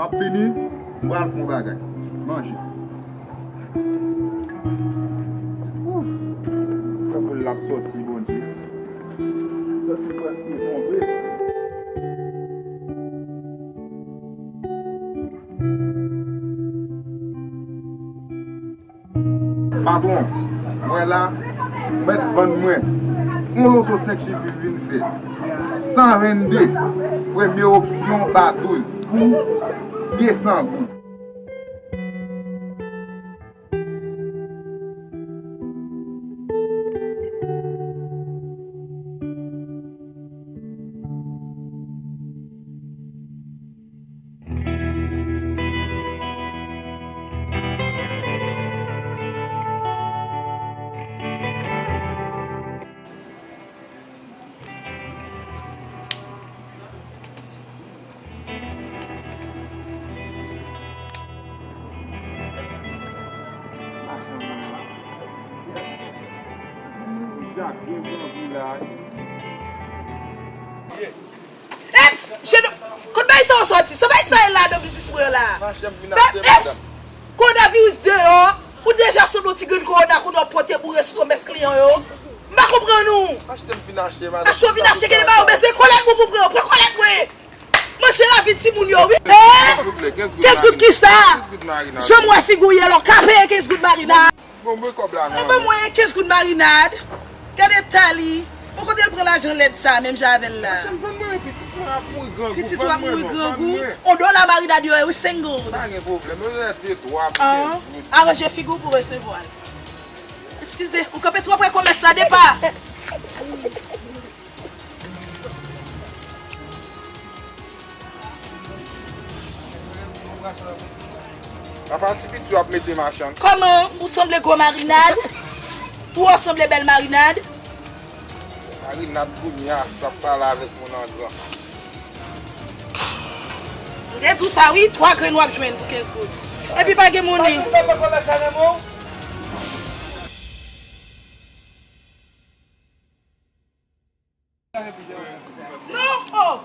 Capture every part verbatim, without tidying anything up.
Ap vini, m pral fè yon bagay. Manje. Wouh. Tankou l ap sòti, Bondye. Sòti prèske tonbe. Patwon, m wè la, mèt vann mwen yon loto senk chif li vin fè. San venn de, premye opsyon ba douz pou de san goud. Machann moun nan. Iza byen grangou la. Eps! Jenou, kot bay sa w sòti? Se bay sa e la nan biznis mwen la. Machann vin achte, eps! Madanm. Kowonaviris deyò, ou deja sanble yon ti grenn kowona kounye a w pote boure sou komès kliyan yo. M pa konprann ou. Achte m vin achte, madanm. Achte w vin achte, gen de bagay ou bezwen, kòlèg mwen pou pran, pran kòlèg mwen. Manje lavi timoun yo, wi. Eh! Kenz goud kisa? Kenz goud marinad. Jan m wè figi w ye la, w ka peye kenz goud marinad. Bon, mwen kòb la, non. Ban mwen kenz goud marinad. Gade eta li. Bon, kote l pran lajan lèd sa, menm jan avè l la? Machann, vann mwen, pitit mwen ap mouri grangou. Pitit w ap mouri grangou. On dola marinad yo ye, wi, senk goud. Pa gen pwoblèm. Yo lè de twa pou kenz goud. Aranje figi w pou resevwa l. Eskize, ou kanpe twò pre komès la, depa. Apa ti piti w ap mete machann. Kòman ou sanble gwo marinad? Ou sanble bèl marinad? Marinad kounye a, sa ap pale avèk moun an gran. M te di w sa wi, twa grenn w ap jwenn pou kenz goud. Epi pa gen monnen. Non, oh!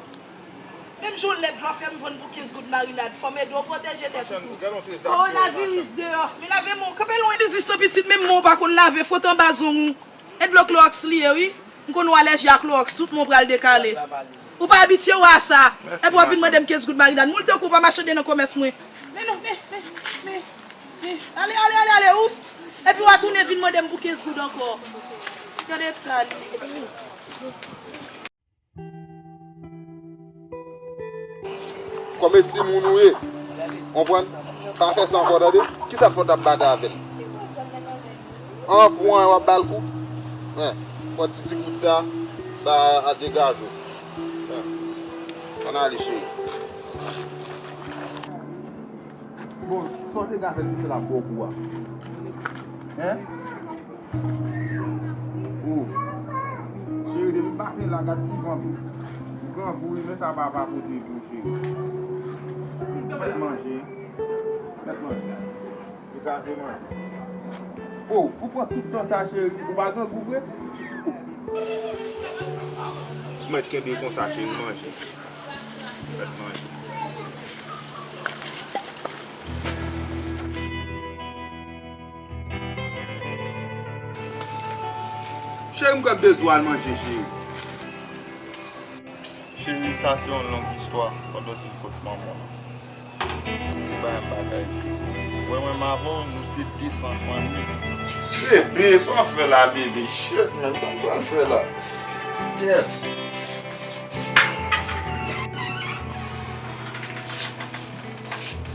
Menm jan w lèd la fè m vann pou kenz goud marinad. Fò m ede w pwoteje tèt ou tou. Kowonaviris deyò. Men lave men w. Kanpe lwen biznis lan pitit, menm men w pa konn lave, fwot anba zong ou. E dlo klowòks li ye, wi. M konn ou alèji a klowòks, tout men w pral dekale. Ou pa abitye w a sa. Epi w ap vin mande m kenz goud marinad. Moun tankou w pa mache de nan komès mwen. Men non, men, men, men. Ale, ale, ale, ale, oust. Epi w a tounen vin mande m pou kenz goud ankò. Gade eta li. Kòm e timoun ou ye, konprann? Pa fè sa ankò, tande? Kisa k fè w t ap batay avè l? An pwen w ap ba l kou? Hen, pran ti, ti kout sa, sa a degaje w. Hen. Ann ale, cheri. Bon, sa w te ka fè l pou fè l ap ba w kou a? Hen? Oh. Cheri, depi maten la, gad ti van tou. Ou grangou wi, men sa papa pote pou ou, cheri. Mèt manje. Mèt manje. Ou kraze manje. Oh, ou pran tout tan sa, cheri. Ou pa grangou vre? Ou mèt kenbe konsa, cheri, manje. Mèt manje. Cheri, m kwè m bezwen al manje, cheri. Cheri, sa se yon long istwa, fò w di l kot manman. Li pa yon bagay. Wè, mwen m avè w, nou se de san fanmi. Bebe, sa w ap fè la, bebe? Shit, man, sa m pral fè la? Yes.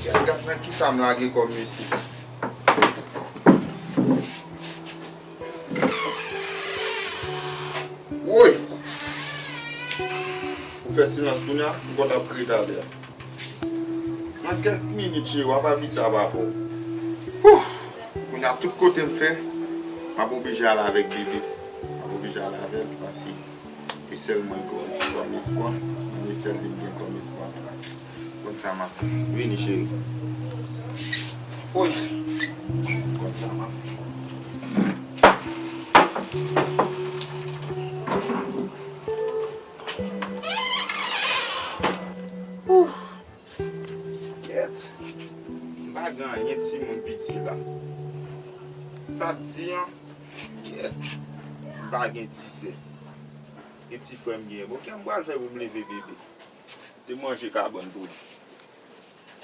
Gad, gad nan kisa m lage kò m isit. Woy! Ou fè silans kounye a, m konn ap kriye talè a. Nan kèk minit, cheri, w ap abitye a pa pou. Wouh! Kounye a, tout kote m fè, m ap oblije ale avèk bebe. M ap oblije ale avè l, paske e sèl mwen gen kòm espwa. Mwen, e sèl li m gen kòm espwa. Konn sa m ap fè. Vini, cheri. Woy! Konn sa m ap fè. Wouh! Sa di an, kèt, m pa gen ti sè. E ti frè m gen, bon, kè m pral fè pou m leve bebe. Te manje kabann pou li.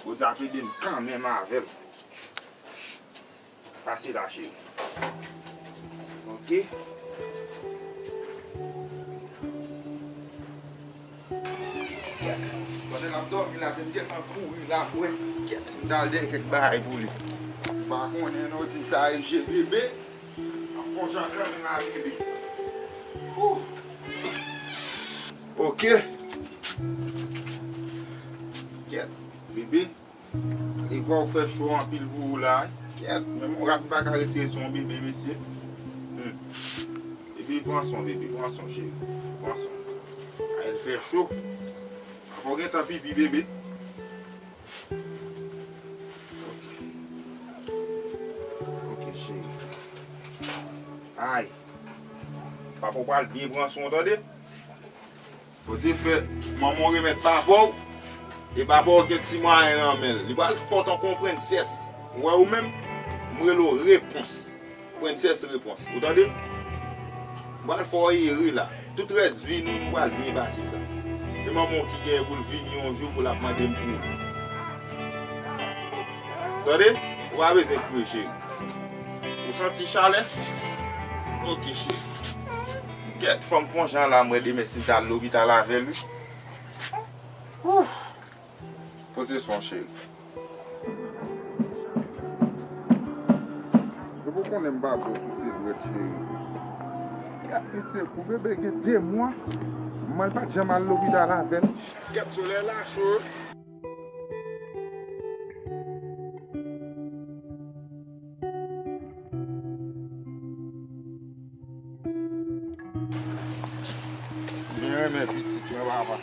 Bondye ap ede m kanmenm avè l. Pase la, cheri. Ok. Pandan l ap dòmi la, m gentan kouri la, m wè. Kèt, m t al dèyè kèk bagay pou li. M pa konnen non, di m sa rive bebe. M ap fè yon jan kanmenm a bebe. Wouh. Ok. Kèt, bebe. Li vwa ou fè cho anpil pou ou la. Kèt, menm yon rat m pa ka retire sou yon bebe, mesye. Hmm. Bebe, pran swen w, bebe, pran swen w, cheri. Pran swen w. Ay, l fè cho. Fò w gentan pipi, bebe. Ok. Ok, cheri. Ay. Papa w pral byen pran swen w, tande? Bondye fè manman w remèt papa w, e papa w gen ti mwayen nan men l. Li pral fè w tankou yon prensès. Ou wè ou menm, m rele w Repons. Prensès Repons. Ou tande? M pral fè w ere la. Tout rès vi nou, nou pral byen pase sa. E manman w ki genyen pou l vini yon jou pou l ap mande m pou ou. Tande? Ou pa bezwen kriye, cheri. Ou santi chalè? Ok, cheri. Kèt, fò m fè yon jan la, m wè demen si m ta al lopital avè l, wi. Ouf! Poze sou, cheri. Yo pou konnen m pa bon sou se dwèt, cheri. Kèt, mesye, pou bebe gen de mwa, mwen pa t janm al lopital avè l. Kèt, solèy la cho. Byen renmen pitit mwen, papa.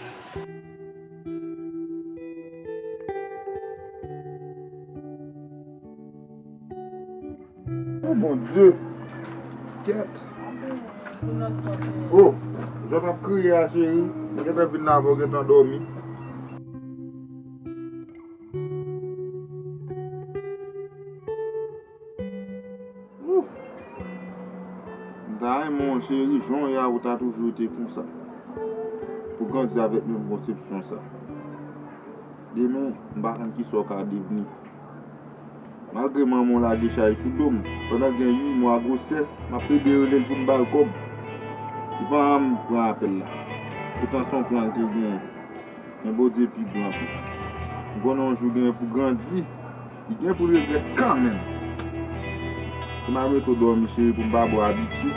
Oh, Bondye! Kèt! Oh, jan w ap kriye a, cheri, mwen gentan vin la avè w, gentan dòmi. Ouh! M ta renmen w, cheri, jan w ye a, ou ta toujou rete konsa. Pou grandi avèk menm konsepsyon sa. Demen, m pa konn kisa w ka devni. Malgre manman w lage chay sou do m, pandan l gen uit mwa gwosès, m ap plede rele l pou m ba l kòb. Li pa janm pran apèl la. Poutan se yon plan l te genyen. Men Bondye pi gran tou. M konnen yon jou genyen pou grandi, li gen pou l regrèt kanmenm. Se m ap mete w dòmi, cheri, pou m pa ba w abitid.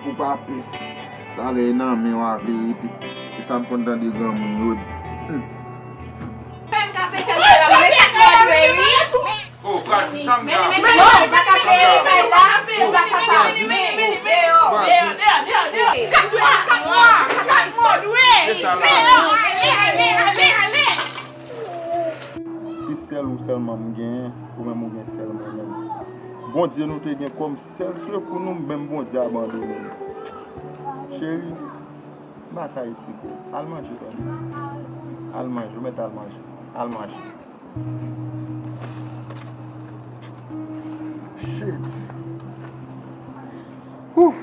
Pou pa pès. Talè e nan men w a vle rete. Se sa m konn tande granmoun yo di. Hmm. Menm ka pete m la, mwen kat mwa dwe wi. Oh, Francine, sa m ka. Men, men, men, non, ou pa ka peye kay la, ou pa ka pa. Men, men, men, deyò, deyò, deyò, deyò, deyò. Kat mwa, kat mwa, kat mwa, dwe. Se sa la. Deyò, ale, ale, ale, ale. Se sèl ou sèlman m genyen, ou menm ou gen sèl mwen menm. Bondye nou te gen kòm sèl sekou nou, menm Bondye abandone nou. Cheri, m pa ka esplike w. Al manje, tande. Al manje, ou mèt al manje. Al manje. Shit. Ouf.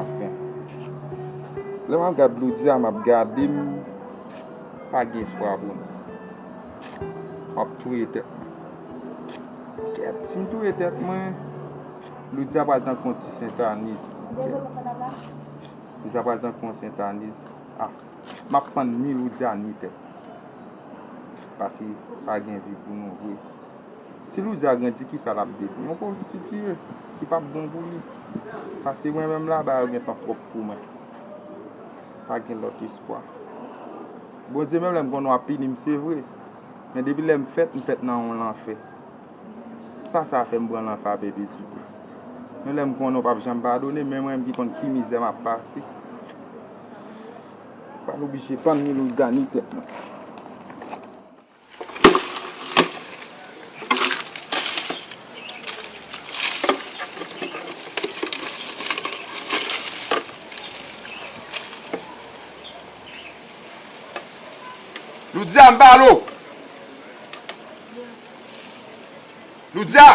Anfen. Lè m ap gad Loudia, m ap gade m pa gen espwa pou nou. M ap touye tèt mwen. Kèt, si m touye tèt mwen, Loudia pral tankou yon ti sentaniz. Kèt. Loudia pral tankou yon sentaniz. Ah. M ap pann ni Loudia ni tèt. Paske pa gen vi pou nou vre. Si Loudia grandi, kisa l ap devni? Yon pwostitiye ki p ap bon pou li. Paske mwen menm la, bagay yo gentan pwòp pou mwen. Pa gen lòt espwa. Bondye menm lè m konnen w ap pini m, se vre. Men depi lè m fèt, m fèt nan yon lanfè. Sa, sa fè m pran lanfè a pèpetite. Men lè m konnen w p ap janm padone, men mwen menm ki konn ki mizè m ap pase. Pral oblije pann ni Loudia ni tèt mwen. Loudia, m pale w. Loudia!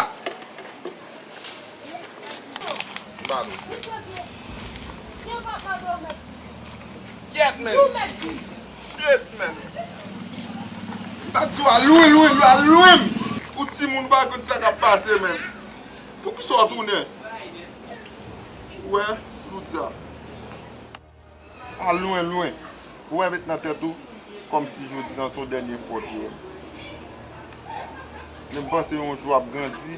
Kyèt, men. Shit, men. M ta di w al lwen, lwen, al lwen. Ou timoun pa konn sa k ap pase, men. Poukisa w tounen? Ou wè, Loudia. Al lwen, lwen. Ou wè, met nan tèt ou kòmsi jodi a se yon dènye fwa w te wè m. Men m panse yon jou w ap grandi,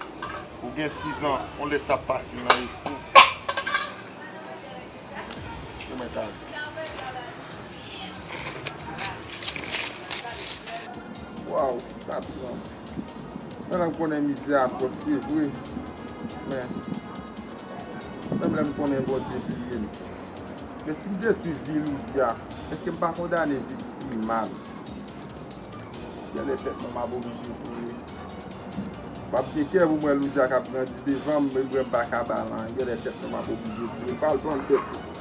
ou gen sizan, yon lè sa ap pase nan espri w. Se mwen ka di. Waw, patwon. Mwen menm konnen mizè atwòs, se vre. Men, menm lè m konnen Bondye bliye m. Men si m te swiv vi Loudia, èske m pa kondane vi pi mal? Gade tèt mwen, m ap oblije kouri. M ap gen kè pou mwen Loudia k ap grandi devan m, men mwen m pa ka ba l anyen. Gade tèt mwen, m ap oblije kouri. Pral pran tèt ou.